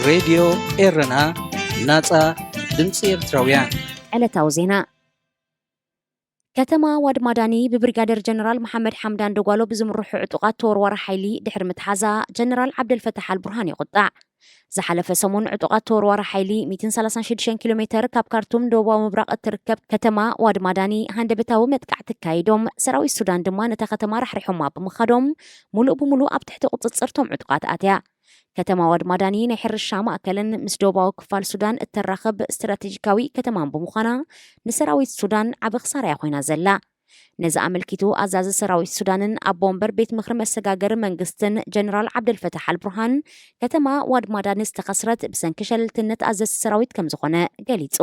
ሬድዮ ኤረና፣ ናጻ ድምጺ ኤርትራውያን። ዕለታዊ ዜና። ከተማ ዋድማዳኒ ብብሪጋደር ጀነራል መሓመድ ሓምዳን ደጓሎ ብዝምርሑ ዕጡቓት ተወርዋሪ ሓይሊ ድሕሪ ምትሓዛ፣ ጀነራል ዓብደልፈታሕ ኣልቡርሃን ይቑጣዕ። ዝሓለፈ ሰሙን ዕጡቓት ተወርዋሪ ሓይሊ ሚእትን ሰላሳን ሽዱሽተን ኪሎ ሜተር ካብ ካርቱም ደቡባዊ ምብራቕ እትርከብ ከተማ ዋድማዳኒ ሃንደበታዊ መጥቃዕቲ ኣካይዶም፣ ሰራዊት ሱዳን ድማ ነታ ከተማ ራሕሪሖማ ብምኻዶም፣ ሙሉእ ብሙሉእ ኣብ ትሕቲ ቁጽጽር እቶም ዕጡቓት ኣትያ። ከተማ ዋድማዳኒ ናይ ሕርሻ ማእከልን ምስ ደቡባዊ ክፋል ሱዳን እተራኽብ ስትራቴጂካዊ ከተማን ብምዃና፣ ንሰራዊት ሱዳን ዓቢ ክሳራ እያ ኮይና ዘላ። ነዚ ኣመልኪቱ፣ ኣዛዚ ሰራዊት ሱዳንን ኣቦ ወንበር ቤት ምኽሪ መሰጋገሪ መንግስትን ጀነራል ዓብደልፈታሕ ኣልቡርሃን፣ ከተማ ዋድማዳኒ ዝተኸስረት ብሰንኪ ሸለልትነት ኣዘዝቲ ሰራዊት ከም ዝኾነ ገሊጹ።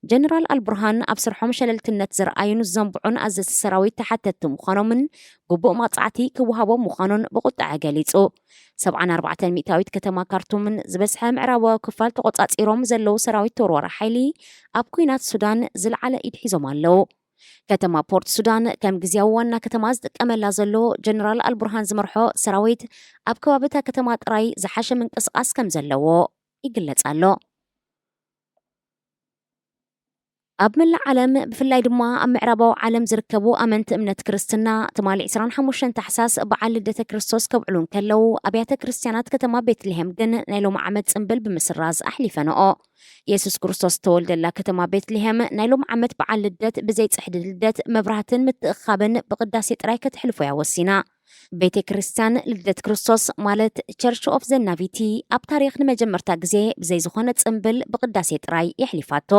ጀነራል ኣልቡርሃን፣ ኣብ ስርሖም ሸለልትነት ዘርኣዩን ዘንብዑን ኣዘዝቲ ሰራዊት ተሓተትቲ ምዃኖምን ግቡእ መቕጻዕቲ ክወሃቦም ምዃኑን ብቑጥዐ ገሊጹ። ሰብዓን ኣርባዕተን ሚእታዊት ከተማ ካርቱምን ዝበዝሐ ምዕራባዊ ክፋል ተቖጻጺሮም ዘለዉ ሰራዊት ተወርዋሪ ሓይሊ፣ ኣብ ኲናት ሱዳን ዝለዓለ ኢድ ሒዞም ኣለዉ። ከተማ ፖርት ሱዳን ከም ግዝያዊ ዋና ከተማ ዝጥቀመላ ዘሎ ጀነራል ኣልቡርሃን ዝመርሖ ሰራዊት፣ ኣብ ከባቢ እታ ከተማ ጥራይ ዝሓሸ ምንቅስቓስ ከም ዘለዎ ይግለጽ ኣሎ። ኣብ መላእ ዓለም፣ ብፍላይ ድማ ኣብ ምዕራባዊ ዓለም ዝርከቡ ኣመንቲ እምነት ክርስትና፣ ትማሊ ዕስራን ሓሙሽተን ታሕሳስ በዓል ልደተ ክርስቶስ ከብዕሉ እንከለዉ፣ ኣብያተ ክርስትያናት ከተማ ቤትልሄም ግን ናይ ሎሚ ዓመት ጽምብል ብምስራዝ ኣሕሊፈንኦ። የሱስ ክርስቶስ ዝተወልደላ ከተማ ቤትልሄም ናይ ሎሚ ዓመት በዓል ልደት ብዘይ ጽሕዲ ልደት፣ መብራህትን ምትእኻብን ብቅዳሴ ጥራይ ከተሕልፎ እያ ወሲና። ቤተ ክርስቲያን ልደት ክርስቶስ፣ ማለት ቸርች ኦፍ ዘ ናቪቲ፣ ኣብ ታሪኽ ንመጀመርታ ግዜ ብዘይ ዝኾነ ጽምብል ብቅዳሴ ጥራይ የሕሊፋቶ።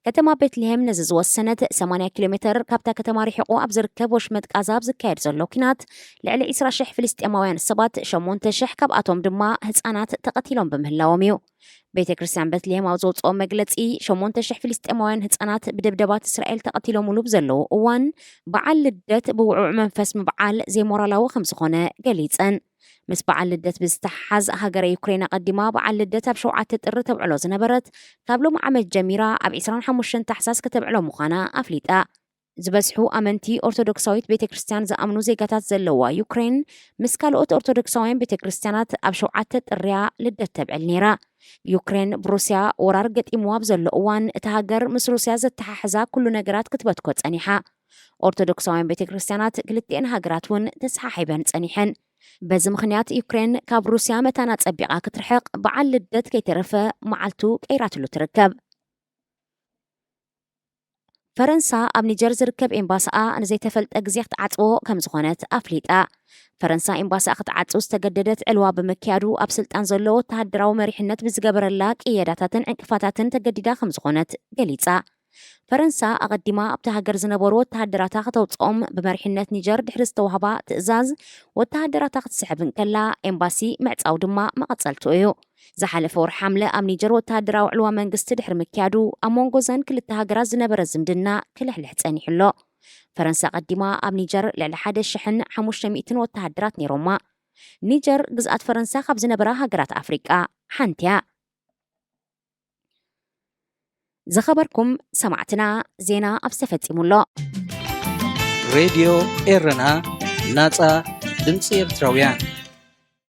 ከተማ ቤትልሄም ነዚ ዝወሰነት፣ ሰማንያ ኪሎ ሜተር ካብታ ከተማ ርሒቑ ኣብ ዝርከብ ወሽመጥ ጋዛ ኣብ ዝካየድ ዘሎ ኲናት፣ ልዕሊ ዕስራ ሽሕ ፍልስጤማውያን ሰባት፣ ሸሞንተ ሽሕ ካብኣቶም ድማ ህጻናት፣ ተቐቲሎም ብምህላዎም እዩ። ቤተ ክርስቲያን ቤትልሄም ኣብ ዘውፅኦ መግለፂ፣ ሸሞንተ ሽሕ ፍልስጤማውያን ህጻናት ብደብደባት እስራኤል ተቐቲሎምሉ ብዘለዉ እዋን፣ በዓል ልደት ብውዕውዕ መንፈስ ምብዓል ዘይሞራላዊ ከም ዝኾነ ገሊጸን። ምስ በዓል ልደት ብዝተሓሓዝ፣ ሃገረ ዩክሬን ኣቐዲማ በዓል ልደት ኣብ ሸውዓተ ጥሪ ተብዕሎ ዝነበረት፣ ካብ ሎሚ ዓመት ጀሚራ ኣብ ዕስራን ሓሙሽተን ታሕሳስ ከተብዕሎ ምዃና ኣፍሊጣ። ዝበዝሑ ኣመንቲ ኦርቶዶክሳዊት ቤተ ክርስቲያን ዝኣምኑ ዜጋታት ዘለዋ ዩክሬን፣ ምስ ካልኦት ኦርቶዶክሳውያን ቤተ ክርስቲያናት ኣብ ሸውዓተ ጥርያ ልደት ተብዕል ነይራ። ዩክሬን ብሩስያ ወራር ገጢምዋ ኣብ ዘሎ እዋን፣ እታ ሃገር ምስ ሩስያ ዘተሓሕዛ ኩሉ ነገራት ክትበትኮ ጸኒሓ። ኦርቶዶክሳውያን ቤተ ክርስቲያናት ክልቲኤን ሃገራት እውን ተሰሓሒበን ጸኒሐን። በዚ ምኽንያት፣ ዩክሬን ካብ ሩስያ መታን ኣጸቢቓ ክትርሕቕ፣ በዓል ልደት ከይተረፈ መዓልቱ ቀይራትሉ ትርከብ። ፈረንሳ ኣብ ኒጀር ዝርከብ ኤምባሲኣ ንዘይተፈልጠ ግዜ ክትዓጽዎ ከም ዝኾነት ኣፍሊጣ። ፈረንሳ ኤምባሲኣ ክትዓጽው ዝተገደደት፣ ዕልዋ ብምክያዱ ኣብ ስልጣን ዘሎ ወተሃደራዊ መሪሕነት ብዝገበረላ ቅየዳታትን ዕንቅፋታትን ተገዲዳ ከም ዝኾነት ገሊጻ። ፈረንሳ ኣቐዲማ ኣብቲ ሃገር ዝነበሩ ወተሃደራታ ከተውጽኦም ብመሪሕነት ኒጀር ድሕሪ ዝተዋህባ ትእዛዝ፣ ወተሃደራታ ክትስሕብ እንከላ፣ ኤምባሲ ምዕጻው ድማ መቐጸልትኡ እዩ። ዝሓለፈ ወርሒ ሓምለ ኣብ ኒጀር ወተሃደራዊ ዕልዋ መንግስቲ ድሕሪ ምክያዱ፣ ኣብ መንጎ እዘን ክልተ ሃገራት ዝነበረ ዝምድና ክልሕልሕ ጸኒሑ ኣሎ። ፈረንሳ ቀዲማ ኣብ ኒጀር ልዕሊ ሓደ ሽሕን ሓሙሽተ ሚእትን ወተሃደራት ነይሮማ። ኒጀር ግዝኣት ፈረንሳ ካብ ዝነበራ ሃገራት ኣፍሪቃ ሓንቲ እያ። ዝኸበርኩም ሰማዕትና፣ ዜና ኣብዚ ተፈጺሙ ኣሎ። ሬድዮ ኤረና፣ ናጻ ድምጺ ኤርትራውያን።